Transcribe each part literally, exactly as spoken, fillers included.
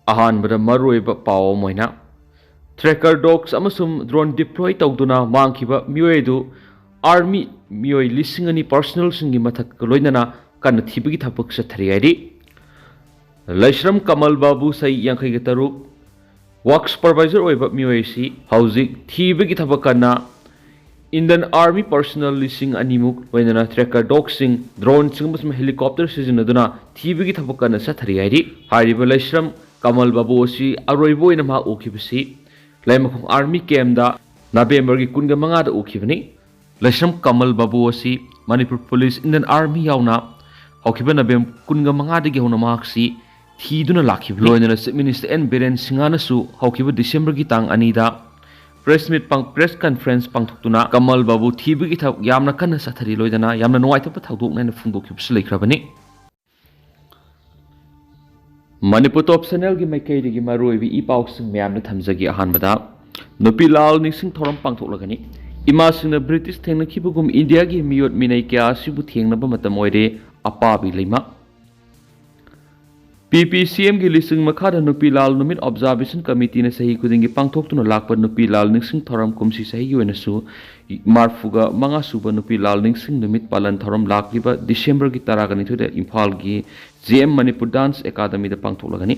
ꯑꯍꯥꯟꯕꯗ ꯃꯔꯨꯑꯣꯏꯕ ꯄꯥꯎ ꯑꯃ ꯑꯣꯏꯅ, tracker dogs ꯑꯃꯁꯨꯡ drone deploy ꯇꯧꯗꯨꯅ ꯃꯥꯡꯈꯤꯕ ꯃꯤꯑꯣꯏ ꯑꯗꯨ army ꯃꯤꯑꯣꯏ ꯂꯤꯁꯤꯡ ꯑꯅꯤ personnelꯁꯤꯡꯒꯤ ꯃꯊꯛꯀ ꯂꯣꯏꯅꯅ ꯀꯟꯅ ꯊꯤꯕꯒꯤ ꯊꯕꯛ ꯆꯠꯊꯔꯤ ꯍꯥꯏꯔꯤ꯫ ꯂꯩꯁ꯭ꯔꯝ ꯀꯃꯜ ꯕꯥꯕꯨ, ꯆꯍꯤ ꯌꯥꯡꯈꯩꯒ ꯇꯔꯨꯛ, work supervisor ꯑꯣꯏꯕ ꯃꯤꯑꯣꯏ ꯑꯁꯤ ꯍꯧꯖꯤꯛ ꯊꯤꯕꯒꯤ ꯊꯕꯛ ꯀꯟꯅ Indian army personnel ꯂꯤꯁꯤꯡ ꯑꯅꯤꯃꯨꯛ, ꯂꯣꯏꯅꯅ tracker dogꯁꯤꯡ, droneꯁꯤꯡ ꯑꯃꯁꯨꯡ helicopter ꯁꯤꯖꯤꯟꯅꯗꯨꯅ ꯊꯤꯕꯒꯤ ꯊꯕꯛ ꯀꯟꯅ ꯆꯠꯊꯔꯤ ꯍꯥꯏꯔꯤ꯫ ꯍꯥꯏꯔꯤꯕ ꯂꯩꯁ꯭ꯔꯝ ꯀꯃꯜ ꯕꯥꯕꯨ ꯑꯁꯤ ꯑꯔꯣꯏꯕ ꯑꯣꯏꯅ ꯃꯍꯥꯛ ꯎꯈꯤꯕꯁꯤ ꯂꯩꯃꯈꯣꯡ army campꯗ Novemberꯒꯤ ꯀꯨꯟꯒ ꯃꯉꯥꯗ ꯎꯈꯤꯕꯅꯤ꯫ ꯂꯩꯁ꯭ꯔꯝ ꯀꯃꯜ ꯕꯥꯕꯨ ꯑꯁꯤ ꯃꯅꯤꯄꯨꯔ police, Indian army ꯌꯥꯎꯅ ꯍꯧꯈꯤꯕ November ꯀꯨꯟꯒ ꯃꯉꯥꯗꯒꯤ ꯍꯧꯅ ꯃꯍꯥꯛꯁꯤ ꯊꯤꯗꯨꯅ ꯂꯥꯛꯈꯤꯕꯅꯤ꯫ ꯂꯣꯏꯅꯅ Chief Minister N ꯕꯤꯔꯦꯟ ꯁꯤꯡꯍꯅꯁꯨ ꯍꯧꯈꯤꯕ Decemberꯒꯤ ꯇꯥꯡ ꯑꯅꯤꯗ press meet ꯄꯥꯡ-, press conference ꯄꯥꯡꯊꯣꯛꯇꯨꯅ ꯀꯃꯜ ꯕꯥꯕꯨ ꯊꯤꯕꯒꯤ ꯊꯕꯛ ꯌꯥꯝꯅ ꯀꯟꯅ ꯆꯠꯊꯔꯤ, ꯂꯣꯏꯅꯅ ꯌꯥꯝꯅ ꯅꯨꯡꯉꯥꯏꯇꯕ ꯊꯧꯗꯣꯛꯅꯦꯅ ꯐꯣꯡꯗꯣꯛꯈꯤꯕꯁꯨ ꯂꯩꯈ꯭ꯔꯕꯅꯤ꯫ ꯃꯅꯤꯄꯨꯔ Top Channelꯒꯤ ꯃꯥꯏꯀꯩꯗꯒꯤ ꯃꯔꯨꯑꯣꯏꯕ ꯏ ꯄꯥꯎꯁꯤꯡ ꯃꯌꯥꯝꯗ ꯊꯝꯖꯒꯦ꯫ ꯑꯍꯥꯟꯕꯗ, ꯅꯨꯄꯤ ꯂꯥꯜ ꯅꯤꯡꯁꯤꯡ ꯊꯧꯔꯝ ꯄꯥꯡꯊꯣꯛꯂꯒꯅꯤ꯫ ꯏꯃꯥꯁꯤꯡꯅ British ꯊꯦꯡꯅꯈꯤꯕꯒꯨꯝ ꯏꯟꯗꯤꯌꯥꯒꯤ ꯃꯤꯑꯣꯠ ꯃꯤꯅꯩ ꯀꯌꯥ ꯑꯁꯤꯕꯨ ꯊꯦꯡꯅꯕ ꯃꯇꯝ ꯑꯣꯏꯔꯦ, ꯑꯄꯥꯕꯤ ꯂꯩꯃ꯫ P P C Mꯒꯤ ꯂꯤꯁꯤꯡ ꯃꯈꯥꯗ ꯅꯨꯄꯤ ꯂꯥꯜ ꯅꯨꯃꯤꯠ Observation Committeeꯅ ꯆꯍꯤ ꯈꯨꯗꯤꯡꯒꯤ ꯄꯥꯡꯊꯣꯛꯇꯨꯅ ꯂꯥꯛꯄ ꯅꯨꯄꯤ ꯂꯥꯜ ꯅꯤꯡꯁꯤꯡ ꯊꯧꯔꯝ ꯀꯨꯝꯁꯤ ꯆꯍꯤꯒꯤ ꯑꯣꯏꯅꯁꯨ ꯃꯔꯐꯨꯒ ꯃꯉꯥ ꯁꯨꯕ ꯅꯨꯄꯤ ꯂꯥꯜ ꯅꯤꯡꯁꯤꯡ ꯅꯨꯃꯤꯠ ꯄꯥꯂꯟ ꯊꯧꯔꯝ ꯂꯥꯛꯂꯤꯕ Decemberꯒꯤ ꯇꯔꯥꯒ ꯅꯤꯊꯣꯏꯗ ꯏꯝꯐꯥꯜꯒꯤ J M Manipur Dance Academyꯗ ꯄꯥꯡꯊꯣꯛꯂꯒꯅꯤ꯫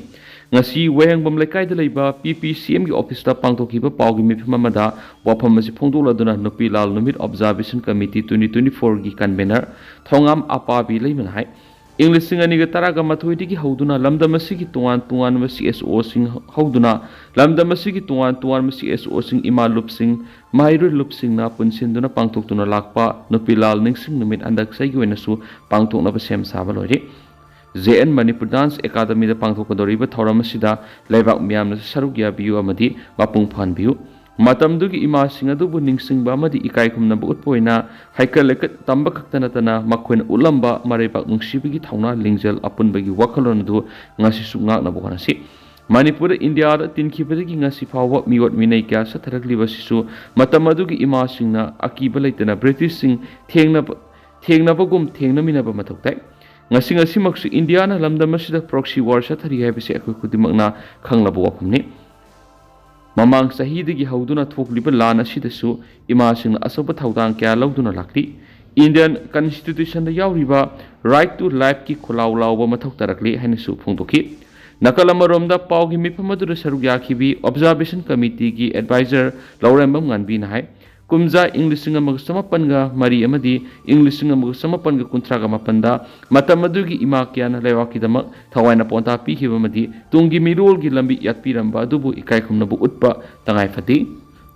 ꯉꯁꯤ ꯋꯥꯍꯦꯡꯕꯝ ꯂꯩꯀꯥꯏꯗ ꯂꯩꯕ P P C Mꯒꯤ officeꯇ ꯄꯥꯡꯊꯣꯛꯈꯤꯕ ꯄꯥꯎꯒꯤ ꯃꯤꯐꯝ ꯑꯃꯗ ꯋꯥꯐꯝ ꯑꯁꯤ ꯐꯣꯡꯗꯣꯛꯂꯗꯨꯅ ꯅꯨꯄꯤ ꯂꯥꯜ ꯅꯨꯃꯤꯠ Observation Committee twenty twenty-fourꯒꯤ convener ꯊꯣꯉꯥꯝ ꯑꯄꯥꯕꯤ ꯂꯩꯃꯅ ꯍꯥꯏ, ꯏꯪ ꯂꯤꯁꯤꯡ ꯑꯅꯤꯒ ꯇꯔꯥꯒ ꯃꯥꯊꯣꯏꯗꯒꯤ ꯍꯧꯗꯨꯅ ꯂꯝꯗꯝ ꯑꯁꯤꯒꯤ ꯇꯣꯉꯥꯟ ꯇꯣꯉꯥꯟꯕ C S Oꯁꯤꯡ ꯍꯧꯗꯨꯅ ꯂꯝꯗꯝ ꯑꯁꯤꯒꯤ ꯇꯣꯉꯥꯟ ꯇꯣꯉꯥꯟꯕ C S Oꯁꯤꯡ, ꯏꯃꯥ ꯂꯨꯞꯁꯤꯡ, ꯃꯍꯩꯔꯣꯏ ꯂꯨꯞꯁꯤꯡꯅ ꯄꯨꯟꯁꯤꯟꯗꯨꯅ ꯄꯥꯡꯊꯣꯛꯇꯨꯅ ꯂꯥꯛꯄ ꯅꯨꯄꯤ ꯂꯥꯜ ꯅꯤꯡꯁꯤꯡ ꯅꯨꯃꯤꯠ ꯍꯟꯗꯛ ꯆꯍꯤꯒꯤ ꯑꯣꯏꯅꯁꯨ ꯄꯥꯡꯊꯣꯛꯅꯕ ꯁꯦꯝ ꯁꯥꯕ ꯂꯣꯏꯔꯦ꯫ J M Manipur Dance Academyꯗ ꯄꯥꯡꯊꯣꯛꯀꯗꯧꯔꯤꯕ ꯊꯧꯔꯝ ꯑꯁꯤꯗ ꯂꯩꯕꯥꯛ ꯃꯤꯌꯥꯝꯅꯁꯨ ꯁꯔꯨꯛ ꯌꯥꯕꯤꯌꯨ ꯑꯃꯗꯤ ꯃꯄꯨꯡ ꯐꯥꯍꯟꯕꯤꯌꯨ꯫ ꯃꯇꯝꯗꯨꯒꯤ ꯏꯃꯥꯁꯤꯡ ꯑꯗꯨꯕꯨ ꯅꯤꯡꯁꯤꯡꯕ ꯑꯃꯗꯤ ꯏꯀꯥꯏ ꯈꯨꯝꯅꯕ ꯎꯠꯄ ꯑꯣꯏꯅ ꯍꯩꯀꯠ ꯂꯩꯀꯠ ꯇꯝꯕ ꯈꯛꯇ ꯅꯠꯇꯅ ꯃꯈꯣꯏꯅ ꯎꯠꯂꯝꯕ ꯃꯔꯩꯕꯥꯛ ꯅꯨꯡꯁꯤꯕꯒꯤ ꯊꯧꯅꯥ, ꯂꯤꯡꯖꯦꯜ, ꯑꯄꯨꯟꯕꯒꯤ ꯋꯥꯈꯜꯂꯣꯟ ꯑꯗꯨ ꯉꯁꯤꯁꯨ ꯉꯥꯛꯅꯕ ꯍꯣꯠꯅꯁꯤ꯫ ꯃꯅꯤꯄꯨꯔꯗ ꯏꯟꯗꯤꯌꯥꯗ ꯇꯤꯟꯈꯤꯕꯗꯒꯤ ꯉꯁꯤ ꯐꯥꯎꯕ ꯃꯤꯑꯣꯠ ꯃꯤꯅꯩ ꯀꯌꯥ ꯆꯠꯊꯔꯛꯂꯤꯕ ꯑꯁꯤꯁꯨ ꯃꯇꯝ ꯑꯗꯨꯒꯤ ꯏꯃꯥꯁꯤꯡꯅ ꯑꯀꯤꯕ ꯂꯩꯇꯅ Britishꯁꯤꯡ ꯊꯦꯡꯅꯕ, ꯊꯦꯡꯅꯕꯒꯨꯝ ꯊꯦꯡꯅꯃꯤꯟꯅꯕ ꯃꯊꯧ ꯇꯥꯏ꯫ ꯉꯁꯤ ꯉꯁꯤꯃꯛꯁꯨ ꯏꯟꯗꯤꯌꯥꯅ ꯂꯝꯗꯝ ꯑꯁꯤꯗ proxy war ꯆꯠꯊꯔꯤ ꯍꯥꯏꯕꯁꯤ ꯑꯩꯈꯣꯏ ꯈꯨꯗꯤꯡꯃꯛꯅ ꯈꯪꯂꯕ ꯋꯥꯐꯝꯅꯤ꯫ ꯃꯃꯥꯡ ꯆꯍꯤꯗꯒꯤ ꯍꯧꯗꯨꯅ ꯊꯣꯛꯂꯤꯕ ꯂꯥꯟ ꯑꯁꯤꯗꯁꯨ ꯏꯃꯥꯁꯤꯡꯅ ꯑꯆꯧꯕ ꯊꯧꯗꯥꯡ ꯀꯌꯥ ꯂꯧꯗꯨꯅ ꯂꯥꯛꯂꯤ꯫ Indian Constitutionꯗ ꯌꯥꯎꯔꯤꯕ right to lifeꯀꯤ ꯈꯣꯜꯂꯥꯎ ꯂꯥꯎꯕ ꯃꯊꯧ ꯇꯥꯔꯛꯂꯤ ꯍꯥꯏꯅꯁꯨ ꯐꯣꯡꯗꯣꯛꯈꯤ꯫ ꯅꯥꯀꯜ ꯑꯃꯔꯣꯝꯗ, ꯄꯥꯎꯒꯤ ꯃꯤꯐꯝ ꯑꯗꯨꯗ ꯁꯔꯨꯛ ꯌꯥꯈꯤꯕꯤ Observation Committeeꯒꯤ advisor ꯂꯧꯔꯦꯝꯕꯝ ꯉꯥꯟꯕꯤꯅ ꯍꯥꯏ, ꯀꯨꯝꯖꯥ ꯏꯪ ꯂꯤꯁꯤꯡ ꯑꯃꯒ ꯆꯃꯥꯄꯟꯒ ꯃꯔꯤ ꯑꯃꯗꯤ ꯏꯪ ꯂꯤꯁꯤꯡ ꯑꯃꯒ ꯆꯃꯥꯄꯟꯒ ꯀꯨꯟꯊ꯭ꯔꯥꯒ ꯃꯥꯄꯟꯗ ꯃꯇꯝ ꯑꯗꯨꯒꯤ ꯏꯃꯥ ꯀꯌꯥꯅ ꯂꯩꯕꯥꯛꯀꯤꯗꯃꯛ ꯊꯋꯥꯏꯅ ꯄꯣꯟꯊꯥ ꯄꯤꯈꯤꯕ ꯑꯃꯗꯤ ꯇꯨꯡꯒꯤ ꯃꯤꯔꯣꯜꯒꯤ ꯂꯝꯕꯤ ꯌꯥꯠꯄꯤꯔꯝꯕ ꯑꯗꯨꯕꯨ ꯏꯀꯥꯏ ꯈꯨꯝꯅꯕ ꯎꯠꯄ ꯇꯉꯥꯏ ꯐꯗꯦ꯫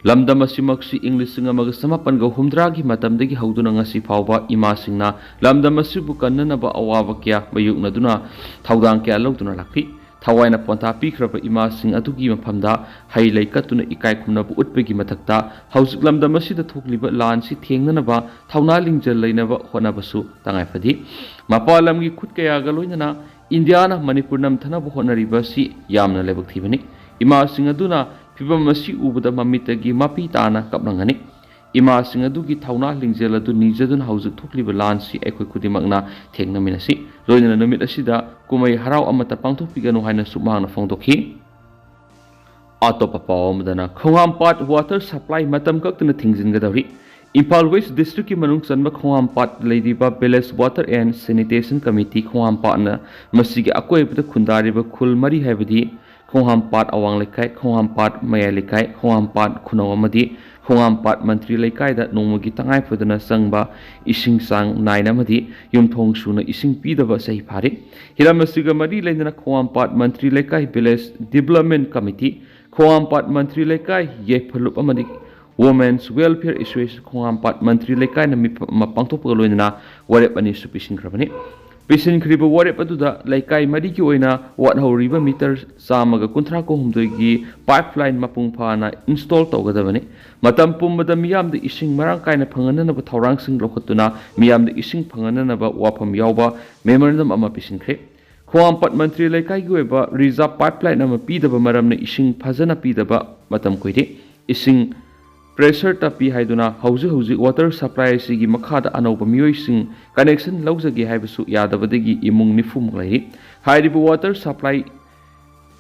ꯂꯝꯗꯝ ꯑꯁꯤꯃꯛꯁꯤ ꯏꯪ ꯂꯤꯁꯤꯡ ꯑꯃꯒ ꯆꯃꯥꯄꯟꯒ ꯍꯨꯝꯗ꯭ꯔꯥꯒꯤ ꯃꯇꯝꯗꯒꯤ ꯍꯧꯗꯨꯅ ꯉꯁꯤ ꯐꯥꯎꯕ ꯏꯃꯥꯁꯤꯡꯅ ꯂꯝꯗꯝ ꯑꯁꯤꯕꯨ ꯀꯟꯅꯅꯕ ꯑꯋꯥꯕ ꯀꯌꯥ ꯃꯥꯌꯣꯛꯅꯗꯨꯅ ꯊꯧꯗꯥꯡ ꯀꯌꯥ ꯂꯧꯗꯨꯅ ꯂꯥꯛꯂꯤ꯫ ꯊꯋꯥꯏꯅ ꯄꯣꯟꯊꯥ ꯄꯤꯈ꯭ꯔꯕ ꯏꯃꯥꯁꯤꯡ ꯑꯗꯨꯒꯤ ꯃꯐꯝꯗ ꯍꯩ ꯂꯩ ꯀꯠꯇꯨꯅ ꯏꯀꯥꯏ ꯈꯨꯝꯅꯕ ꯎꯠꯄꯒꯤ ꯃꯊꯛꯇ, ꯍꯧꯖꯤꯛ ꯂꯝꯗꯝ ꯑꯁꯤꯗ ꯊꯣꯛꯂꯤꯕ ꯂꯥꯟꯁꯤ ꯊꯦꯡꯅꯅꯕ ꯊꯧꯅꯥ ꯂꯤꯡꯖꯦꯜ ꯂꯩꯅꯕ ꯍꯣꯠꯅꯕꯁꯨ ꯇꯉꯥꯏ ꯐꯗꯦ꯫ ꯃꯄꯥꯟ ꯂꯝꯒꯤ ꯈꯨꯠ ꯀꯌꯥꯒ ꯂꯣꯏꯅꯅ ꯏꯟꯗꯤꯌꯥꯅ ꯃꯅꯤꯄꯨꯔ ꯅꯝꯊꯅꯕ ꯍꯣꯠꯅꯔꯤꯕ ꯑꯁꯤ ꯌꯥꯝꯅ ꯂꯥꯏꯕꯛ ꯊꯤꯕꯅꯤ꯫ ꯏꯃꯥꯁꯤꯡ ꯑꯗꯨꯅ ꯐꯤꯚꯝ ꯑꯁꯤ ꯎꯕꯗ ꯃꯃꯤꯠꯇꯒꯤ ꯃꯄꯤ ꯇꯥꯅ ꯀꯞꯂꯝꯒꯅꯤ꯫ ꯏꯃꯥꯁꯤꯡ ꯑꯗꯨꯒꯤ ꯊꯧꯅꯥ ꯂꯤꯡꯖꯦꯜ ꯑꯗꯨ ꯅꯤꯖꯗꯨꯅ ꯍꯧꯖꯤꯛ ꯊꯣꯛꯂꯤꯕ ꯂꯥꯟꯁꯤ ꯑꯩꯈꯣꯏ ꯈꯨꯗꯤꯡꯃꯛꯅ ꯊꯦꯡꯅꯃꯤꯟꯅꯁꯤ꯫ ꯂꯣꯏꯅꯅ ꯅꯨꯃꯤꯠ ꯑꯁꯤꯗ ꯀꯨꯝꯍꯩ ꯍꯔꯥꯎ ꯑꯃꯠꯇ ꯄꯥꯡꯊꯣꯛꯄꯤꯒꯅꯨ ꯍꯥꯏꯅꯁꯨ ꯃꯍꯥꯛꯅ ꯐꯣꯡꯗꯣꯛꯈꯤ꯫ ꯑꯇꯣꯞꯄ ꯄꯥꯎ ꯑꯃꯗꯅ, ꯈꯣꯡꯍꯥꯝꯄꯥꯠ water supply ꯃꯇꯝ ꯀꯛꯇꯅ ꯊꯤꯡꯖꯤꯟꯒꯗꯧꯔꯤ꯫ ꯏꯝꯐꯥꯜ West Districtꯀꯤ ꯃꯅꯨꯡ ꯆꯟꯕ ꯈꯣꯡꯍꯥꯝꯄꯥꯠ ꯂꯩꯔꯤꯕ Village Water and Sanitation Committee ꯈꯣꯡꯍꯥꯝꯄꯥꯠꯅ ꯃꯁꯤꯒꯤ ꯑꯀꯣꯏꯕꯗ ꯈꯨꯟꯗꯥꯔꯤꯕ ꯈꯨꯜ ꯃꯔꯤ ꯍꯥꯏꯕꯗꯤ ꯈꯣꯡꯍꯥꯝꯄꯥꯠ ꯑꯋꯥꯡ ꯂꯩꯀꯥꯏ, ꯈꯣꯡꯍꯥꯝꯄꯥꯠ ꯃꯌꯥꯏ ꯂꯩꯀꯥꯏ, ꯈꯣꯡꯍꯥꯝꯄꯥꯠ ꯈꯨꯅꯧ ꯑꯃꯗꯤ ꯈꯣꯡꯍꯥꯝꯄꯥꯠ ꯃꯟꯇ꯭ꯔꯤ ꯂꯩꯀꯥꯏꯗ ꯅꯣꯡꯃꯒꯤ ꯇꯉꯥꯏ ꯐꯗꯅ ꯆꯪꯕ ꯏꯁꯤꯡ ꯆꯥꯡ ꯅꯥꯏꯅ ꯑꯃꯗꯤ ꯌꯨꯝꯊꯣꯡ ꯁꯨꯅ ꯏꯁꯤꯡ ꯄꯤꯗꯕ ꯆꯍꯤ ꯐꯥꯔꯦ꯫ ꯍꯤꯔꯝ ꯑꯁꯤꯒ ꯃꯔꯤ ꯂꯩꯅꯅ ꯈꯣꯡꯍꯥꯝꯄꯥꯠ ꯃꯟꯇ꯭ꯔꯤ ꯂꯩꯀꯥꯏ Village Development Committee, ꯈꯣꯡꯍꯥꯝꯄꯥꯠ ꯃꯟꯇ꯭ꯔꯤ ꯂꯩꯀꯥꯏ ꯌꯥꯏꯐ ꯂꯨꯞ ꯑꯃꯗꯤ Women's Welfare Association ꯈꯣꯡꯍꯥꯝꯄꯥꯠ ꯃꯟꯇ꯭ꯔꯤ ꯂꯩꯀꯥꯏꯅ ꯃꯤꯐꯝ ꯑꯃ ꯄꯥꯡꯊꯣꯛꯄꯒ ꯂꯣꯏꯅꯅ ꯋꯥꯔꯦꯞ ꯑꯅꯤꯁꯨ ꯄꯤꯁꯤꯟꯈ꯭ꯔꯕꯅꯤ꯫ ꯄꯤꯁꯤꯟꯈ꯭ꯔꯤꯕ ꯋꯥꯔꯦꯞ ꯑꯗꯨꯗ ꯂꯩꯀꯥꯏ ꯃꯔꯤꯒꯤ ꯑꯣꯏꯅ ꯋꯥꯠꯍꯧꯔꯤꯕ ꯃꯤꯇꯔ ꯆꯥꯝꯃꯒ ꯀꯨꯟꯊ꯭ꯔꯥ ꯍꯨꯝꯗꯣꯏꯒꯤ pipeline ꯃꯄꯨꯡ ꯐꯥꯅ install ꯇꯧꯒꯗꯕꯅꯤ꯫ ꯃꯇꯝ ꯄꯨꯝꯕꯗ ꯃꯤꯌꯥꯝꯗ ꯏꯁꯤꯡ ꯃꯔꯥꯡ ꯀꯥꯏꯅ ꯐꯪꯍꯟꯅꯅꯕ ꯊꯧꯔꯥꯡꯁꯤꯡ ꯂꯧꯈꯠꯇꯨꯅ ꯃꯤꯌꯥꯝꯗ ꯏꯁꯤꯡ ꯐꯪꯍꯟꯅꯅꯕ ꯋꯥꯐꯝ ꯌꯥꯎꯕ memorandum ꯑꯃ ꯄꯤꯁꯤꯟꯈ꯭ꯔꯦ꯫ ꯈꯣꯡꯍꯥꯝꯄꯥꯠ ꯃꯟꯇ꯭ꯔꯤ ꯂꯩꯀꯥꯏꯒꯤ ꯑꯣꯏꯕ reserve pipeline ꯑꯃ ꯄꯤꯗꯕ ꯃꯔꯝꯅ ꯏꯁꯤꯡ ꯐꯖꯅ ꯄꯤꯗꯕ ꯃꯇꯝ ꯀꯨꯏꯔꯦ꯫ ꯏꯁꯤꯡ ꯄ꯭ꯔꯦꯁꯔ ꯇꯞꯄꯤ ꯍꯥꯏꯗꯨꯅ ꯍꯧꯖꯤꯛ ꯍꯧꯖꯤꯛ ꯋꯥꯇꯔ ꯁꯄ꯭ꯂꯥꯏ ꯑꯁꯤꯒꯤ ꯃꯈꯥꯗ ꯑꯅꯧꯕ ꯃꯤꯑꯣꯏꯁꯤꯡ ꯀꯅꯦꯛꯁꯟ ꯂꯧꯖꯒꯦ ꯍꯥꯏꯕꯁꯨ ꯌꯥꯗꯕꯗꯒꯤ ꯏꯃꯨꯡ ꯅꯤꯐꯨꯃꯨꯛ ꯂꯩꯔꯤ꯫ ꯍꯥꯏꯔꯤꯕ ꯋꯥꯇꯔ ꯁꯄ꯭ꯂꯥꯏ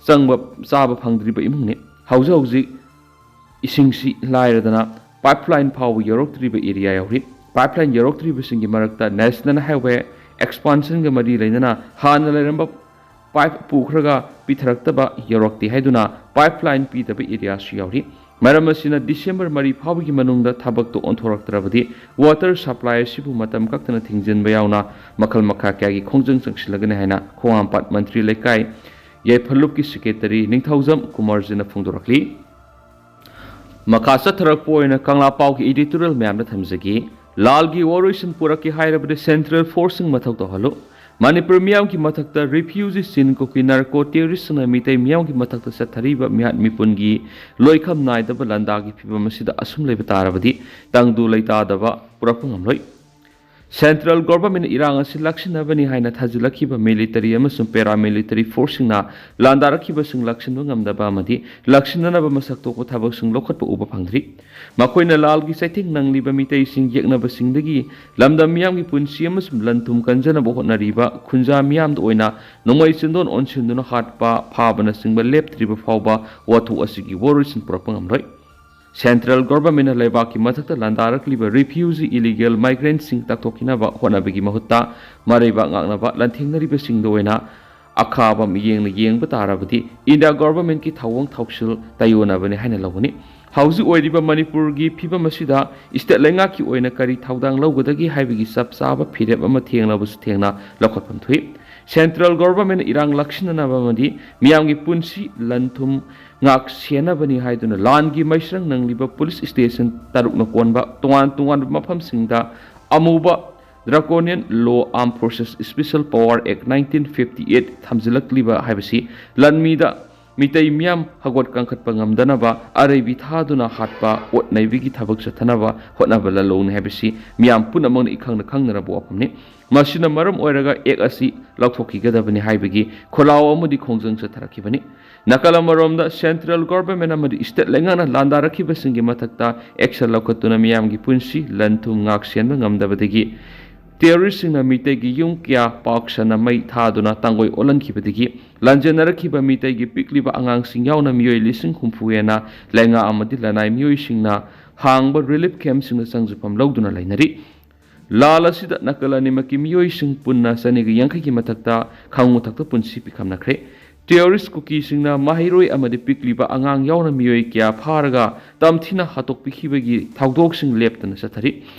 ꯆꯪꯕ ꯆꯥꯕ ꯐꯪꯗ꯭ꯔꯤꯕ ꯏꯃꯨꯡꯅꯤ꯫ ꯍꯧꯖꯤꯛ ꯍꯧꯖꯤꯛ ꯏꯁꯤꯡꯁꯤ ꯂꯥꯏꯔꯗꯅ ꯄꯥꯏꯞꯂꯥꯏꯟ ꯐꯥꯎꯕ ꯌꯧꯔꯛꯇ꯭ꯔꯤꯕ ꯑꯦꯔꯤꯌꯥ ꯌꯥꯎꯔꯤ꯫ ꯄꯥꯏꯞꯂꯥꯏꯟ ꯌꯧꯔꯛꯇ꯭ꯔꯤꯕꯁꯤꯡꯒꯤ ꯃꯔꯛꯇ ꯅꯦꯁꯅꯦꯜ ꯍꯥꯏꯋꯦ ꯑꯦꯛꯁꯄꯥꯟꯁꯟꯒ ꯃꯔꯤ ꯂꯩꯅꯅ ꯍꯥꯟꯅ ꯂꯩꯔꯝꯕ ꯄꯥꯏꯞ ꯄꯨꯈ꯭ꯔꯒ ꯄꯤꯊꯔꯛꯇꯕ ꯌꯧꯔꯛꯇꯦ ꯍꯥꯏꯗꯨꯅ ꯄꯥꯏꯞꯂꯥꯏꯟ ꯄꯤꯗꯕ ꯑꯦꯔꯤꯌꯥꯁꯨ ꯌꯥꯎꯔꯤ꯫ ꯃꯔꯝ ꯑꯁꯤꯅ ꯗꯤꯁꯦꯝꯕꯔ ꯃꯔꯤ ꯐꯥꯎꯕꯒꯤ ꯃꯅꯨꯡꯗ ꯊꯕꯛꯇꯨ ꯑꯣꯟꯊꯣꯔꯛꯇ꯭ꯔꯕꯗꯤ ꯋꯥꯇꯔ ꯁꯄ꯭ꯂꯥꯏ ꯑꯁꯤꯕꯨ ꯃꯇꯝ ꯀꯛꯇꯅ ꯊꯤꯡꯖꯤꯟꯕ ꯌꯥꯎꯅ ꯃꯈꯜ ꯃꯈꯥ ꯀꯌꯥꯒꯤ ꯈꯣꯡꯖꯪ ꯆꯪꯁꯤꯜꯂꯒꯅꯤ ꯍꯥꯏꯅ ꯈꯣꯡꯍꯥꯝꯄꯥꯠ ꯃꯟꯇ꯭ꯔꯤ ꯂꯩꯀꯥꯏ ꯌꯥꯏꯐ ꯂꯨꯞꯀꯤ ꯁꯦꯀ꯭ꯔꯦꯇꯔꯤ ꯅꯤꯡꯊꯧꯖꯝ ꯀꯨꯃꯥꯔꯖꯤꯅ ꯐꯣꯡꯗꯣꯔꯛꯂꯤ꯫ ꯃꯈꯥ ꯆꯠꯊꯔꯛꯄ ꯑꯣꯏꯅ ꯀꯪꯂꯥ ꯄꯥꯎꯒꯤ ꯏꯗꯤꯇꯣꯔꯤꯌꯦꯜ ꯃꯌꯥꯝꯗ ꯊꯝꯖꯒꯦ꯫ ꯂꯥꯜꯒꯤ ꯋꯥꯔꯣꯏꯁꯤꯟ ꯄꯨꯔꯛꯀꯦ ꯍꯥꯏꯔꯕꯗꯤ ꯁꯦꯟꯇ꯭ꯔꯦꯜ ꯐꯣꯔꯁꯁꯤꯡ ꯃꯊꯧ ꯇꯧꯍꯜꯂꯨ꯫ ꯃꯅꯤꯄꯨꯔ ꯃꯤꯌꯥꯝꯒꯤ ꯃꯊꯛꯇ ꯔꯤꯐ꯭ꯌꯨꯖꯤ ꯆꯤꯟ ꯀꯨꯀꯤ ꯅꯥꯔꯀꯣ ꯇꯦꯔꯣꯔꯤꯁꯁꯤꯡꯅ ꯃꯤꯇꯩ ꯃꯤꯌꯥꯝꯒꯤ ꯃꯊꯛꯇ ꯆꯠꯊꯔꯤꯕ ꯃꯤꯍꯥꯠ ꯃꯤꯄꯨꯟꯒꯤ ꯂꯣꯏꯈꯝ ꯅꯥꯏꯗꯕ ꯂꯥꯟꯗꯥꯒꯤ ꯐꯤꯕꯝ ꯑꯁꯤꯗ ꯑꯁꯨꯝ ꯂꯩꯕ ꯇꯥꯔꯕꯗꯤ ꯇꯪꯗꯨ ꯂꯩꯇꯥꯗꯕ ꯄꯨꯔꯛꯄ ꯉꯝꯂꯣꯏ꯫ ꯁꯦꯟꯇ꯭ꯔꯦꯜ ꯒꯣꯚꯔꯟꯃꯦꯟꯠꯅ ꯏꯔꯥꯡ ꯑꯁꯤ ꯂꯥꯛꯁꯤꯟꯅꯕꯅꯤ ꯍꯥꯏꯅ ꯊꯥꯖꯤꯜꯂꯛꯈꯤꯕ ꯃꯤꯂꯤꯇꯔꯤ ꯑꯃꯁꯨꯡ ꯄꯦꯔꯥꯃꯤꯂꯤꯇꯔꯤ ꯐꯣꯔꯁꯁꯤꯡꯅ ꯂꯥꯟꯗꯥꯔꯛꯈꯤꯕꯁꯤꯡ ꯂꯥꯛꯁꯤꯟꯕ ꯉꯝꯗꯕ ꯑꯃꯗꯤ ꯂꯥꯛꯁꯤꯟꯅꯅꯕ ꯃꯁꯛ ꯊꯣꯛꯄ ꯊꯕꯛꯁꯤꯡ ꯂꯧꯈꯠꯄ ꯎꯕ ꯐꯪꯗ꯭ꯔꯤ꯫ ꯃꯈꯣꯏꯅ ꯂꯥꯜꯒꯤ ꯆꯩꯊꯦꯡ ꯅꯪꯂꯤꯕ ꯃꯤꯇꯩꯁꯤꯡ ꯌꯦꯛꯅꯕꯁꯤꯡꯗꯒꯤ ꯂꯝꯗꯝ ꯃꯤꯌꯥꯝꯒꯤ ꯄꯨꯟꯁꯤ ꯑꯃꯁꯨꯡ ꯂꯟ ꯊꯨꯝ ꯀꯟꯖꯅꯕ ꯍꯣꯠꯅꯔꯤꯕ ꯈꯨꯟꯖꯥ ꯃꯤꯌꯥꯝꯗ ꯑꯣꯏꯅ ꯅꯣꯡꯃꯩ ꯆꯤꯟꯗꯣꯟ ꯑꯣꯟꯁꯤꯟꯗꯨꯅ ꯍꯥꯠꯄ, ꯐꯥꯕꯅꯆꯤꯡꯕ ꯂꯦꯞꯇ꯭ꯔꯤꯕ ꯐꯥꯎꯕ ꯋꯥꯊꯣꯛ ꯑꯁꯤꯒꯤ ꯋꯥꯔꯣꯏꯁꯤꯟ ꯄꯨꯔꯛꯄ ꯉꯝꯂꯣꯏ꯫ ꯁꯦꯟꯇ꯭ꯔꯦꯜ ꯒꯣꯚꯔꯟꯃꯦꯟꯠꯅ ꯂꯩꯕꯥꯛꯀꯤ ꯃꯊꯛꯇ ꯂꯥꯟꯗꯥꯔꯛꯂꯤꯕ ꯔꯤꯐ꯭ꯌꯨꯖꯤ ꯏꯂꯤꯒꯦꯜ ꯃꯥꯏꯒ꯭ꯔꯦꯟꯠꯁꯤꯡ ꯇꯥꯛꯊꯣꯛꯈꯤꯅꯕ ꯍꯣꯠꯅꯕꯒꯤ ꯃꯍꯨꯠꯇ ꯃꯔꯩꯕꯥꯛ ꯉꯥꯛꯅꯕ ꯂꯥꯟꯊꯦꯡꯅꯔꯤꯕꯁꯤꯡꯗ ꯑꯣꯏꯅ ꯑꯈꯥꯕ ꯃꯤꯠꯌꯦꯡꯅ ꯌꯦꯡꯕ ꯇꯥꯔꯕꯗꯤ ꯏꯟꯗꯤꯌꯥ ꯒꯣꯚꯔꯟꯃꯦꯟꯠꯀꯤ ꯊꯧꯑꯣꯡ ꯊꯧꯁꯤꯜ ꯇꯥꯏꯑꯣꯟꯅꯕꯅꯤ ꯍꯥꯏꯅ ꯂꯧꯒꯅꯤ꯫ ꯍꯧꯖꯤꯛ ꯑꯣꯏꯔꯤꯕ ꯃꯅꯤꯄꯨꯔꯒꯤ ꯐꯤꯕꯝ ꯑꯁꯤꯗ ꯁ꯭ꯇꯦꯠ ꯂꯩꯉꯥꯛꯀꯤ ꯑꯣꯏꯅ ꯀꯔꯤ ꯊꯧꯗꯥꯡ ꯂꯧꯒꯗꯒꯦ ꯍꯥꯏꯕꯒꯤ ꯆꯞ ꯆꯥꯕ ꯐꯤꯔꯦꯞ ꯑꯃ ꯊꯦꯡꯂꯕꯁꯨ ꯊꯦꯡꯅ ꯂꯧꯈꯠꯐꯝ ꯊꯣꯛꯏ꯫ ꯁꯦꯟꯇ꯭ꯔꯦꯜ ꯒꯣꯚꯔꯟꯃꯦꯟꯠꯅ ꯏꯔꯥꯡ ꯂꯥꯛꯁꯤꯟꯅꯅꯕ ꯑꯃꯗꯤ ꯃꯤꯌꯥꯝꯒꯤ ꯄꯨꯟꯁꯤ ꯂꯟ ꯊꯨꯝ ꯉꯥꯛ ꯁꯦꯟꯅꯕꯅꯤ ꯍꯥꯏꯗꯨꯅ ꯂꯥꯟꯒꯤ ꯃꯩꯁ꯭ꯔꯪ ꯅꯪꯂꯤꯕ ꯄꯨꯂꯤꯁ ꯁ꯭ꯇꯦꯁꯟ ꯇꯔꯨꯛꯅ ꯀꯣꯟꯕ ꯇꯣꯉꯥꯟ ꯇꯣꯉꯥꯟꯕ ꯃꯐꯝꯁꯤꯡꯗ ꯑꯃꯨꯕ Draconian Law Armed Forces Special Power Act nineteen fifty eight ꯊꯝꯖꯤꯜꯂꯛꯂꯤꯕ ꯍꯥꯏꯕꯁꯤ ꯂꯥꯟꯃꯤꯗ ꯃꯤꯇꯩ ꯃꯤꯌꯥꯝ ꯍꯧꯒꯠ ꯀꯥꯡꯈꯠꯄ ꯉꯝꯗꯅꯕ ꯑꯔꯩꯕꯤ ꯊꯥꯗꯨꯅ ꯍꯥꯠꯄ, ꯑꯣꯠ ꯅꯩꯕꯒꯤ ꯊꯕꯛ ꯆꯠꯊꯅꯕ ꯍꯣꯠꯅꯕ ꯂꯥꯜꯂꯣꯡꯅꯤ ꯍꯥꯏꯕꯁꯤ ꯃꯤꯌꯥꯝ ꯄꯨꯝꯅꯃꯛꯅ ꯏꯈꯪꯅ ꯈꯪꯅꯔꯕ ꯋꯥꯐꯝꯅꯤ꯫ ꯃꯁꯤꯅ ꯃꯔꯝ ꯑꯣꯏꯔꯒ ꯑꯦꯛ ꯑꯁꯤ ꯂꯧꯊꯣꯛꯈꯤꯒꯗꯕꯅꯤ ꯍꯥꯏꯕꯒꯤ ꯈꯣꯜꯂꯥꯎ ꯑꯃꯗꯤ ꯈꯣꯡꯖꯪ ꯆꯠꯊꯔꯛꯈꯤꯕꯅꯤ꯫ ꯅꯥꯀꯜ ꯑꯃꯔꯣꯝꯗ central government ꯑꯃꯗꯤ state ꯂꯩꯉꯥꯛꯅ ꯂꯥꯟꯗꯥꯔꯛꯈꯤꯕꯁꯤꯡꯒꯤ ꯃꯊꯛꯇ action ꯂꯧꯈꯠꯇꯨꯅ ꯃꯤꯌꯥꯝꯒꯤ ꯄꯨꯟꯁꯤ, ꯂꯟ ꯊꯨꯝ ꯉꯥꯛ ꯁꯦꯟꯕ ꯉꯝꯗꯕꯗꯒꯤ terroristꯁꯤꯡꯅ ꯃꯤꯇꯩꯒꯤ ꯌꯨꯝ ꯀꯌꯥ ꯄꯥꯛ ꯁꯟꯅ ꯃꯩ ꯊꯥꯗꯨꯅ ꯇꯥꯡꯒꯣꯏ ꯑꯣꯜꯍꯟꯈꯤꯕꯗꯒꯤ ꯂꯥꯟꯖꯦꯟꯅꯔꯛꯈꯤꯕ ꯃꯤꯇꯩꯒꯤ ꯄꯤꯛꯂꯤꯕ ꯑꯉꯥꯡꯁꯤꯡ ꯌꯥꯎꯅ ꯃꯤꯑꯣꯏ ꯂꯤꯁꯤꯡ ꯍꯨꯝꯐꯨ ꯍꯦꯟꯅ ꯂꯩꯉꯥꯛ ꯑꯃꯗꯤ ꯂꯅꯥꯏ ꯃꯤꯑꯣꯏꯁꯤꯡꯅ ꯍꯥꯡꯕ relief campꯁꯤꯡꯗ ꯆꯪꯖꯐꯝ ꯂꯧꯗꯨꯅ ꯂꯩꯅꯔꯤ꯫ ꯂꯥꯜ ꯑꯁꯤꯗ ꯅꯥꯀꯜ ꯑꯅꯤꯃꯛꯀꯤ ꯃꯤꯑꯣꯏꯁꯤꯡ ꯄꯨꯟꯅ ꯆꯅꯤꯒ ꯌꯥꯡꯈꯩꯒꯤ ꯃꯊꯛꯇ ꯈꯥꯉꯨ ꯊꯛꯇ ꯄꯨꯟꯁꯤ ꯄꯤꯈꯝꯅꯈ꯭ꯔꯦ꯫ Terrorist ꯀꯨꯀꯤꯁꯤꯡꯅ ꯃꯍꯩꯔꯣꯏ ꯑꯃꯗꯤ ꯄꯤꯛꯂꯤꯕ ꯑꯉꯥꯡ ꯌꯥꯎꯅ ꯃꯤꯑꯣꯏ ꯀꯌꯥ ꯐꯥꯔꯒ ꯇꯝꯊꯤꯅ ꯍꯥꯠꯇꯣꯛꯄꯤꯈꯤꯕꯒꯤ ꯊꯧꯗꯣꯛꯁꯤꯡ ꯂꯦꯞꯇꯅ ꯆꯠꯊꯔꯤ꯫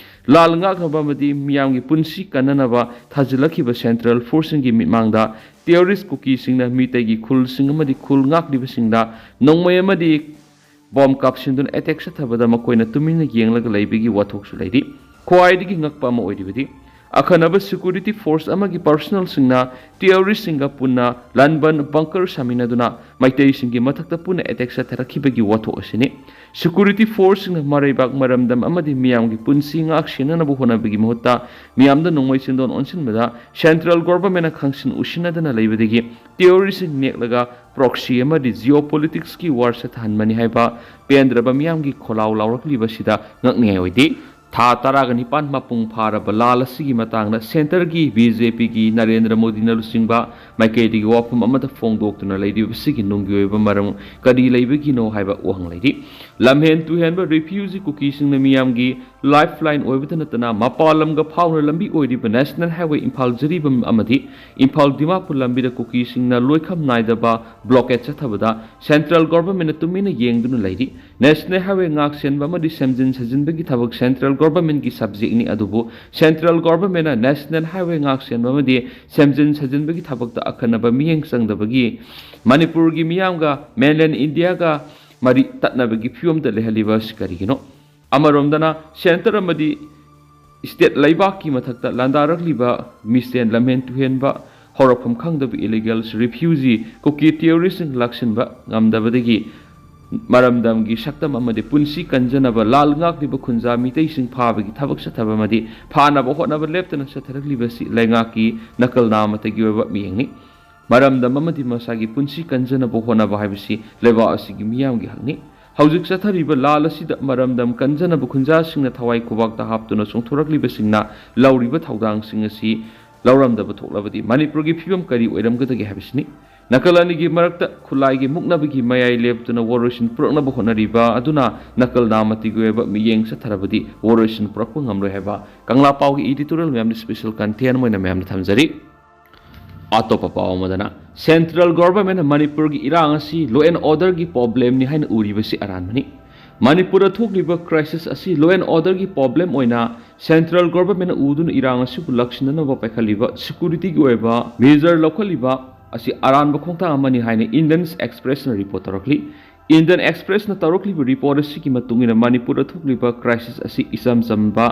ꯂꯥꯜ ꯉꯥꯛꯅꯕ ꯑꯃꯗꯤ ꯃꯤꯌꯥꯝꯒꯤ ꯄꯨꯟꯁꯤ ꯀꯟꯅꯅꯕ ꯊꯥꯖꯤꯜꯂꯛꯈꯤꯕ central forceꯁꯤꯡꯒꯤ ꯃꯤꯠꯃꯥꯡꯗ terrorist ꯀꯨꯀꯤꯁꯤꯡꯅ ꯃꯤꯇꯩꯒꯤ ꯈꯨꯜꯁꯤꯡ ꯑꯃꯗꯤ ꯈꯨꯜ ꯉꯥꯛꯂꯤꯕꯁꯤꯡꯗ ꯅꯣꯡꯃꯩ ꯑꯃꯗꯤ ꯕꯣꯝ ꯀꯥꯞꯁꯤꯟꯗꯨꯅ attack ꯆꯠꯊꯕꯗ ꯃꯈꯣꯏꯅ ꯇꯨꯃꯤꯟꯅ ꯌꯦꯡꯂꯒ ꯂꯩꯕꯒꯤ ꯋꯥꯊꯣꯛꯁꯨ ꯂꯩꯔꯤ꯫ ꯈ꯭ꯋꯥꯏꯗꯒꯤ ꯉꯛꯄ ꯑꯃ ꯑꯣꯏꯔꯤꯕꯗꯤ, ꯑꯈꯟꯅꯕ security force ꯑꯃꯒꯤ personnelꯁꯤꯡꯅ terroristꯁꯤꯡꯒ ꯄꯨꯟꯅ ꯂꯥꯟꯕꯟ bunker ꯁꯥꯃꯤꯟꯅꯗꯨꯅ ꯃꯩꯇꯩꯁꯤꯡꯒꯤ ꯃꯊꯛꯇ ꯄꯨꯟꯅ attack ꯆꯠꯊꯔꯛꯈꯤꯕꯒꯤ ꯋꯥꯊꯣꯛ ꯑꯁꯤꯅꯤ꯫ Security forceꯁꯤꯡꯅ ꯃꯔꯩꯕꯥꯛ ꯃꯔꯝꯗꯝ ꯑꯃꯗꯤ ꯃꯤꯌꯥꯝꯒꯤ ꯄꯨꯟꯁꯤ ꯉꯥꯛ ꯁꯦꯟꯅꯅꯕ ꯍꯣꯠꯅꯕꯒꯤ ꯃꯍꯨꯠꯇ ꯃꯤꯌꯥꯝꯗ ꯅꯣꯡꯃꯩ ꯆꯤꯟꯗꯣꯟ ꯑꯣꯟꯁꯤꯟꯕꯗ central governmentꯅ ꯈꯪꯁꯤꯟ ꯎꯁꯤꯟꯅꯗꯅ ꯂꯩꯕꯗꯒꯤ terroristꯁꯤꯡ ꯅꯦꯛꯂꯒ proxy ꯑꯃꯗꯤ geopoliticsꯀꯤ war ꯆꯠꯊꯍꯟꯕꯅꯤ ꯍꯥꯏꯕ ꯄꯦꯟꯗ꯭ꯔꯕ ꯃꯤꯌꯥꯝꯒꯤ ꯈꯣꯜꯂꯥꯎ ꯂꯥꯎꯔꯛꯂꯤꯕꯁꯤꯗ ꯉꯛꯅꯤꯡꯉꯥꯏ ꯑꯣꯏꯗꯦ꯫ ꯊꯥ ꯇꯔꯥꯒ ꯅꯤꯄꯥꯟ ꯃꯄꯨꯡ ꯐꯥꯔꯕ ꯂꯥꯜ ꯑꯁꯤꯒꯤ ꯃꯇꯥꯡꯗ centreꯒꯤ BJPꯒꯤ ꯅꯔꯦꯟꯗ꯭ꯔ ꯃꯣꯗꯤꯅ ꯂꯨꯆꯤꯡꯕ ꯃꯥꯏꯀꯩꯗꯒꯤ ꯋꯥꯐꯝ ꯑꯃꯠꯇ ꯐꯣꯡꯗꯣꯛꯇꯨꯅ ꯂꯩꯔꯤꯕꯁꯤꯒꯤ ꯅꯨꯡꯒꯤ ꯑꯣꯏꯕ ꯃꯔꯝ ꯀꯔꯤ ꯂꯩꯕꯒꯤꯅꯣ ꯍꯥꯏꯕ ꯋꯥꯍꯪ ꯂꯩꯔꯤ꯫ ꯂꯝꯍꯦꯟ ꯇꯨꯍꯦꯟꯕ refugee ꯀꯨꯀꯤꯁꯤꯡꯅ ꯃꯤꯌꯥꯝꯒꯤ lifeline ꯑꯣꯏꯕꯇ ꯅꯠꯇꯅ ꯃꯄꯥꯟ ꯂꯝꯒ ꯐꯥꯎꯅ ꯂꯝꯕꯤ ꯑꯣꯏꯔꯤꯕ National Highway ꯏꯝꯐꯥꯜ ꯖꯤꯔꯤꯕꯥꯝ ꯑꯃꯗꯤ ꯏꯝꯐꯥꯜ ꯗꯤꯃꯥꯄꯨꯔ ꯂꯝꯕꯤꯗ ꯀꯨꯀꯤꯁꯤꯡꯅ ꯂꯣꯏꯈꯝ ꯅꯥꯏꯗꯕ blockade ꯆꯠꯊꯕꯗ central governmentꯅ ꯇꯨꯃꯤꯟꯅ ꯌꯦꯡꯗꯨꯅ ꯂꯩꯔꯤ꯫ National Highway ꯉꯥꯛ ꯁꯦꯟꯕ ꯑꯃꯗꯤ ꯁꯦꯝꯖꯤꯟ ꯁꯥꯖꯤꯟꯕꯒꯤ ꯊꯕꯛ central governmentꯀꯤ subjectꯅꯤ, ꯑꯗꯨꯕꯨ central governmentꯅ National Highway ꯉꯥꯛ ꯁꯦꯟꯕ ꯑꯃꯗꯤ ꯁꯦꯝꯖꯤꯟ ꯁꯥꯖꯤꯟꯕꯒꯤ ꯊꯕꯛꯇ ꯑꯈꯟꯅꯕ ꯃꯤꯠꯌꯦꯡ ꯆꯪꯗꯕꯒꯤ ꯃꯅꯤꯄꯨꯔꯒꯤ ꯃꯤꯌꯥꯝꯒ mainland Indiaꯒ ꯃꯔꯤ ꯇꯠꯅꯕꯒꯤ ꯐꯤꯕꯝꯗ ꯂꯩꯍꯜꯂꯤꯕ ꯑꯁꯤ ꯀꯔꯤꯒꯤꯅꯣ? ꯑꯃꯔꯣꯝꯗꯅ centre ꯑꯃꯗꯤ state ꯂꯩꯕꯥꯛꯀꯤ ꯃꯊꯛꯇ ꯂꯥꯟꯗꯥꯔꯛꯂꯤꯕ ꯃꯤꯁꯦꯟ ꯂꯝꯍꯦꯟ ꯇꯨꯍꯦꯟꯕ ꯍꯧꯔꯛꯐꯝ ꯈꯪꯗꯕ ꯏꯂꯤꯒꯦꯜꯁ ꯔꯤꯐ꯭ꯌꯨꯖꯤ ꯀꯨꯀꯤ ꯇꯦꯔꯣꯔꯤꯁꯁꯤꯡ ꯂꯥꯛꯁꯤꯟꯕ ꯉꯝꯗꯕꯗꯒꯤ ꯃꯔꯝꯗꯝꯒꯤ ꯁꯛꯇꯝ ꯑꯃꯗꯤ ꯄꯨꯟꯁꯤ ꯀꯟꯖꯅꯕ ꯂꯥꯜ ꯉꯥꯛꯂꯤꯕ ꯈꯨꯟꯖꯥ ꯃꯤꯇꯩꯁꯤꯡ ꯐꯥꯕꯒꯤ ꯊꯕꯛ ꯆꯠꯊꯕ ꯑꯃꯗꯤ ꯐꯥꯅꯕ ꯍꯣꯠꯅꯕ ꯂꯦꯞꯇꯅ ꯆꯠꯊꯔꯛꯂꯤꯕꯁꯤ ꯂꯩꯉꯥꯛꯀꯤ ꯅꯀꯜ ꯅꯥꯃꯇꯒꯤ ꯑꯣꯏꯕ ꯃꯤꯠꯌꯦꯡꯅꯤ꯫ ꯃꯔꯝꯗꯝ ꯑꯃꯗꯤ ꯃꯁꯥꯒꯤ ꯄꯨꯟꯁꯤ ꯀꯟꯖꯅꯕ ꯍꯣꯠꯅꯕ ꯍꯥꯏꯕꯁꯤ ꯂꯩꯕꯥꯛ ꯑꯁꯤꯒꯤ ꯃꯤꯌꯥꯝꯒꯤ ꯍꯛꯅꯤ꯫ ꯍꯧꯖꯤꯛ ꯆꯠꯊꯔꯤꯕ ꯂꯥꯜ ꯑꯁꯤꯗ ꯃꯔꯝꯗꯝ ꯀꯟꯖꯅꯕ ꯈꯨꯟꯖꯥꯁꯤꯡꯅ ꯊꯋꯥꯏ ꯈꯨꯕꯥꯛꯇ ꯍꯥꯞꯇꯨꯅ ꯆꯣꯡꯊꯣꯔꯛꯂꯤꯕꯁꯤꯡꯅ ꯂꯧꯔꯤꯕ ꯊꯧꯗꯥꯡꯁꯤꯡ ꯑꯁꯤ ꯂꯧꯔꯝꯗꯕ ꯊꯣꯛꯂꯕꯗꯤ ꯃꯅꯤꯄꯨꯔꯒꯤ ꯐꯤꯕꯝ ꯀꯔꯤ ꯑꯣꯏꯔꯝꯒꯗꯒꯦ ꯍꯥꯏꯕꯁꯤꯅꯤ꯫ ꯅꯥꯀꯜ ꯑꯅꯤꯒꯤ ꯃꯔꯛꯇ ꯈꯨꯠꯂꯥꯏꯒꯤ ꯃꯨꯛꯅꯕꯒꯤ ꯃꯌꯥꯏ ꯂꯦꯞꯇꯨꯅ ꯋꯥꯔꯣꯏꯁꯤꯟ ꯄꯨꯔꯛꯅꯕ ꯍꯣꯠꯅꯔꯤꯕ ꯑꯗꯨꯅ ꯅꯥꯀꯜ ꯅꯥꯃꯇꯤꯒꯤ ꯑꯣꯏꯕ ꯃꯤꯠꯌꯦꯡ ꯆꯠꯊꯔꯕꯗꯤ ꯋꯥꯔꯣꯏꯁꯤꯟ ꯄꯨꯔꯛꯄ ꯉꯝꯂꯣꯏ ꯍꯥꯏꯕ ꯀꯪꯂꯥ ꯄꯥꯎꯒꯤ editorial ꯃꯌꯥꯝꯗ special content ꯑꯣꯏꯅ ꯃꯌꯥꯝꯗ ꯊꯝꯖꯔꯤ꯫ ꯑꯇꯣꯞꯄ ꯄꯥꯎ ꯑꯃꯗꯅ, ꯁꯦꯟꯇ꯭ꯔꯦꯜ ꯒꯣꯚꯔꯟꯃꯦꯟꯠꯅ ꯃꯅꯤꯄꯨꯔꯒꯤ ꯏꯔꯥꯡ ꯑꯁꯤ law and orderꯒꯤ problemꯅꯤ ꯍꯥꯏꯅ ꯎꯔꯤꯕꯁꯤ ꯑꯔꯥꯟꯕꯅꯤ꯫ ꯃꯅꯤꯄꯨꯔꯗ ꯊꯣꯛꯂꯤꯕ crisis ꯑꯁꯤ law and orderꯒꯤ problem ꯑꯣꯏꯅ ꯁꯦꯟꯇ꯭ꯔꯦꯜ ꯒꯣꯚꯔꯟꯃꯦꯟꯠꯅ ꯎꯗꯨꯅ ꯏꯔꯥꯡ ꯑꯁꯤꯕꯨ ꯂꯥꯛꯁꯤꯟꯅꯅꯕ ꯄꯥꯏꯈꯠꯂꯤꯕ securityꯒꯤ ꯑꯣꯏꯕ measure ꯂꯧꯈꯠꯂꯤꯕ ꯑꯁꯤ ꯑꯔꯥꯟꯕ ꯈꯣꯡꯊꯥꯡ ꯑꯃꯅꯤ ꯍꯥꯏꯅ Indian Expressꯅ report ꯇꯧꯔꯛꯂꯤ꯫ Indian Expressꯅ ꯇꯧꯔꯛꯂꯤꯕ report ꯑꯁꯤꯒꯤ ꯃꯇꯨꯡ ꯏꯟꯅ ꯃꯅꯤꯄꯨꯔꯗ ꯊꯣꯛꯂꯤꯕ crisis ꯑꯁꯤ ꯏꯆꯝ ꯆꯝꯕ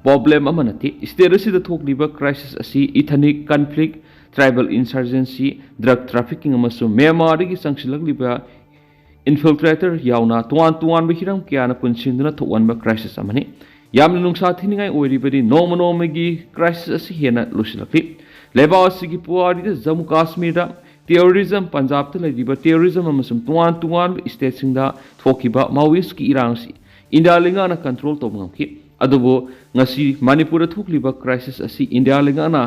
problem ꯑꯃ ꯅꯠꯇꯦ꯫ State ꯑꯁꯤꯗ ꯊꯣꯛꯂꯤꯕ crisis ꯑꯁꯤ ethnic conflict, tribal insurgency, drug trafficking ꯑꯃꯁꯨꯡ ꯃ꯭ꯌꯥꯟꯃꯥꯔꯗꯒꯤ ꯆꯪꯁꯤꯜꯂꯛꯂꯤꯕ infiltrator ꯌꯥꯎꯅ ꯇꯣꯉꯥꯟ ꯇꯣꯉꯥꯟꯕ ꯍꯤꯔꯝ ꯀꯌꯥꯅ ꯄꯨꯟꯁꯤꯟꯗꯨꯅ ꯊꯣꯛꯍꯟꯕ crisis ꯑꯃꯅꯤ꯫ ꯌꯥꯝꯅ ꯅꯨꯡꯁꯥ ꯊꯤꯅꯤꯡꯉꯥꯏ ꯑꯣꯏꯔꯤꯕꯗꯤ ꯅꯣꯡꯃ ꯅꯣꯡꯃꯒꯤ crisis ꯑꯁꯤ ꯍꯦꯟꯅ ꯂꯨꯁꯤꯜꯂꯛꯂꯤ꯫ ꯂꯩꯕꯥꯛ ꯑꯁꯤꯒꯤ ꯄꯨꯋꯥꯔꯤꯗ ꯖꯝꯃꯨ ꯀꯥꯁꯃꯤꯔꯗ terrorism, ꯄꯟꯖꯥꯕꯇ ꯂꯩꯔꯤꯕ terrorism ꯑꯃꯁꯨꯡ ꯇꯣꯉꯥꯟ ꯇꯣꯉꯥꯟꯕ stateꯁꯤꯡꯗ ꯊꯣꯛꯈꯤꯕ Maoistꯀꯤ ꯏꯔꯥꯡ ꯑꯁꯤ ꯏꯟꯗꯤꯌꯥ ꯂꯩꯉꯥꯛꯅ control ꯇꯧꯕ ꯉꯝꯈꯤ꯫ ꯑꯗꯨꯕꯨ ꯉꯁꯤ ꯃꯅꯤꯄꯨꯔꯗ ꯊꯣꯛꯂꯤꯕ crisis ꯑꯁꯤ ꯏꯟꯗꯤꯌꯥ ꯂꯩꯉꯥꯛꯅ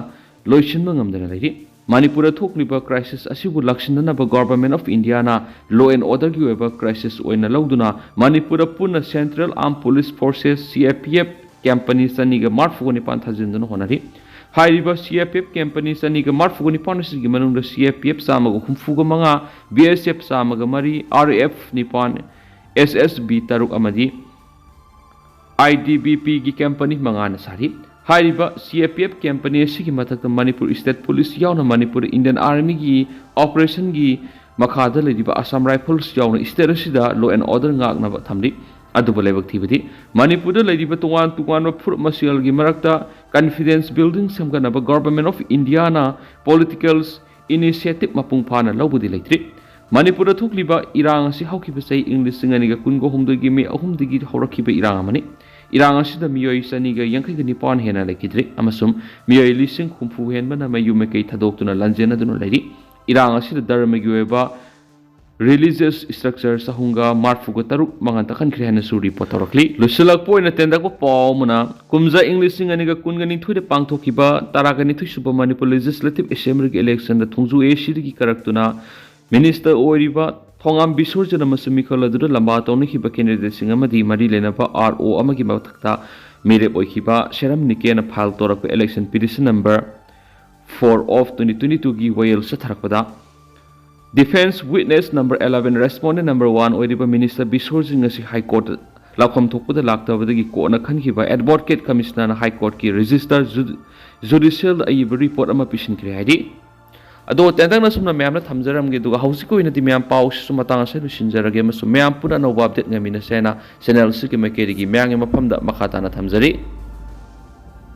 ꯂꯣꯏꯁꯤꯟꯕ ꯉꯝꯗꯅ ꯂꯩꯔꯤ꯫ ꯃꯅꯤꯄꯨꯔꯗ ꯊꯣꯛꯂꯤꯕ crisis ꯑꯁꯤꯕꯨ ꯂꯥꯛꯁꯤꯟꯅꯅꯕ Government of Indiaꯅ law and orderꯒꯤ ꯑꯣꯏꯕ crisis ꯑꯣꯏꯅ ꯂꯧꯗꯨꯅ ꯃꯅꯤꯄꯨꯔꯗ ꯄꯨꯟꯅ Central Armed Police Forces, C A P F, company ꯆꯅꯤꯒ ꯃꯔꯤꯐꯨꯒ ꯅꯤꯄꯥꯟ ꯊꯥꯖꯤꯟꯗꯨꯅ ꯍꯣꯠꯅꯔꯤ꯫ ꯍꯥꯏꯔꯤꯕ C A P F company ꯆꯅꯤꯒ ꯃꯔꯤꯐꯨꯒ ꯅꯤꯄꯥꯟ ꯑꯁꯤꯒꯤ ꯃꯅꯨꯡꯗ C A P F ꯆꯥꯝꯃꯒ ꯍꯨꯝꯐꯨꯒ ꯃꯉꯥ, B S F ꯆꯥꯝꯃꯒ ꯃꯔꯤ, R A F ꯅꯤꯄꯥꯟ, S S B ꯇꯔꯨꯛ ꯑꯃꯗꯤ I T B Pꯒꯤ company ꯃꯉꯥꯅ ꯁꯥꯔꯤ꯫ ꯍꯥꯏꯔꯤꯕ C A P F company ꯑꯁꯤꯒꯤ ꯃꯊꯛꯇ ꯃꯅꯤꯄꯨꯔ State Police ꯌꯥꯎꯅ ꯃꯅꯤꯄꯨꯔ Indian Armyꯒꯤ operationꯒꯤ ꯃꯈꯥꯗ ꯂꯩꯔꯤꯕ Assam Rifles ꯌꯥꯎꯅ state ꯑꯁꯤꯗ law and order ꯉꯥꯛꯅꯕ ꯊꯝꯂꯤ꯫ ꯑꯗꯨꯕꯨ ꯂꯥꯏꯕꯛ ꯊꯤꯕꯗꯤ ꯃꯅꯤꯄꯨꯔꯗ ꯂꯩꯔꯤꯕ ꯇꯣꯉꯥꯟ ꯇꯣꯉꯥꯟꯕ ꯐꯨꯔꯨꯞ ꯃꯁꯦꯜꯒꯤ ꯃꯔꯛꯇ confidence building ꯁꯦꯝꯒꯠꯅꯕ Government of Indiaꯅ political initiative ꯃꯄꯨꯡ ꯐꯥꯅ ꯂꯧꯕꯗꯤ ꯂꯩꯇ꯭ꯔꯤ꯫ ꯃꯅꯤꯄꯨꯔꯗ ꯊꯣꯛꯂꯤꯕ ꯏꯔꯥꯡ ꯑꯁꯤ ꯍꯧꯈꯤꯕ ꯆꯍꯤ ꯏꯪ ꯂꯤꯁꯤꯡ ꯑꯅꯤꯒ ꯀꯨꯟꯒ ꯍꯨꯝꯗꯣꯏꯒꯤ ꯃꯦ ꯑꯍꯨꯝꯗꯒꯤ ꯍꯧꯔꯛꯈꯤꯕ ꯏꯔꯥꯡ ꯑꯃꯅꯤ꯫ ꯏꯔꯥꯡ ꯑꯁꯤꯗ ꯃꯤꯑꯣꯏ ꯆꯅꯤꯒ ꯌꯥꯡꯈꯩꯒ ꯅꯤꯄꯥꯟ ꯍꯦꯟꯅ ꯂꯩꯈꯤꯗ꯭ꯔꯦ ꯑꯃꯁꯨꯡ ꯃꯤꯑꯣꯏ ꯂꯤꯁꯤꯡ ꯍꯨꯝꯐꯨ ꯍꯦꯟꯕꯅ ꯃꯌꯨꯝ ꯃꯀꯩ ꯊꯥꯗꯣꯛꯇꯨꯅ ꯂꯥꯟꯖꯦꯟꯅꯗꯨꯅ ꯂꯩꯔꯤ꯫ ꯏꯔꯥꯡ ꯑꯁꯤꯗ ꯙꯔꯃꯒꯤ ꯑꯣꯏꯕ religious structure ꯆꯍꯨꯝꯒ ꯃꯔꯤꯐꯨꯒ ꯇꯔꯨꯛ ꯃꯉꯥ ꯇꯛꯍꯟꯈ꯭ꯔꯦ ꯍꯥꯏꯅꯁꯨ report ꯇꯧꯔꯛꯂꯤ꯫ ꯂꯣꯏꯁꯤꯜꯂꯛꯄ ꯑꯣꯏꯅ ꯇꯦꯟꯇꯛꯄ ꯄꯥꯎ ꯑꯃꯅ, ꯀꯨꯝꯖꯥ ꯏꯪ ꯂꯤꯁꯤꯡ ꯑꯅꯤꯒ ꯀꯨꯟꯒ ꯅꯤꯊꯣꯏꯗ ꯄꯥꯡꯊꯣꯛꯈꯤꯕ ꯇꯔꯥꯒ ꯅꯤꯊꯣꯏ ꯁꯨꯕ ꯃꯅꯤꯄꯨꯔ Legislative Assemblyꯒꯤ electionꯗ ꯊꯣꯡꯖꯨ AC ꯗꯒꯤ ꯀꯥꯔꯛꯇꯨꯅ minister ꯑꯣꯏꯔꯤꯕ ꯊꯣꯉꯥꯝ ꯕꯤꯁꯣꯔꯖꯤꯠ ꯑꯃꯁꯨꯡ ꯃꯤꯈꯜ ꯑꯗꯨꯗ ꯂꯝꯕꯥ ꯇꯧꯅꯈꯤꯕ candidateꯁꯤꯡ ꯑꯃꯗꯤ ꯃꯔꯤ ꯂꯩꯅꯕ RO ꯑꯃꯒꯤ ꯃꯊꯛꯇ ꯃꯤꯔꯦꯞ ꯑꯣꯏꯈꯤꯕ ꯁꯦꯔꯝ ꯅꯤꯀꯦꯅ file ꯇꯧꯔꯛꯄ election petition number four of twenty twenty twoꯒꯤ ꯋꯥꯌꯦꯜ ꯆꯠꯊꯔꯛꯄꯗ, defence witness number eleven, respondent number one ꯑꯣꯏꯔꯤꯕ minister ꯕꯤꯁꯣꯔꯖꯤꯠ ꯉꯁꯤ High Court ꯂꯥꯎꯐꯝ ꯊꯣꯛꯄꯗ ꯂꯥꯛꯇꯕꯗꯒꯤ ꯀꯣꯟꯅ ꯈꯟꯈꯤꯕ Advocate Commissionerꯅ High Courtꯀꯤ register ju-, judicialꯗ ꯑꯏꯕ report ꯑꯃ ꯄꯤꯁꯤꯟꯈ꯭ꯔꯦ ꯍꯥꯏꯔꯤ꯫ ꯑꯗꯣ ꯇꯦꯟꯇꯛꯅ ꯁꯨꯝꯅ ꯃꯌꯥꯝꯅ ꯊꯝꯖꯔꯝꯒꯦ, ꯑꯗꯨꯒ ꯍꯧꯖꯤꯛꯀꯤ ꯑꯣꯏꯅꯗꯤ ꯃꯌꯥꯝ ꯄꯥꯎꯁꯤꯁꯨ ꯃꯇꯥꯡ ꯑꯁꯤꯗ ꯂꯣꯏꯁꯤꯟꯖꯔꯒꯦ ꯑꯃꯁꯨꯡ ꯃꯌꯥꯝ ꯄꯨꯟꯅ ꯑꯅꯧꯕ update ꯉꯥꯏꯃꯤꯟꯅꯁꯦ ꯍꯥꯏꯅ channel ꯑꯁꯤꯒꯤ ꯃꯥꯏꯀꯩꯗꯒꯤ ꯃꯌꯥꯝꯒꯤ ꯃꯐꯝꯗ ꯃꯈꯥ ꯇꯥꯅ ꯊꯝꯖꯔꯤ꯫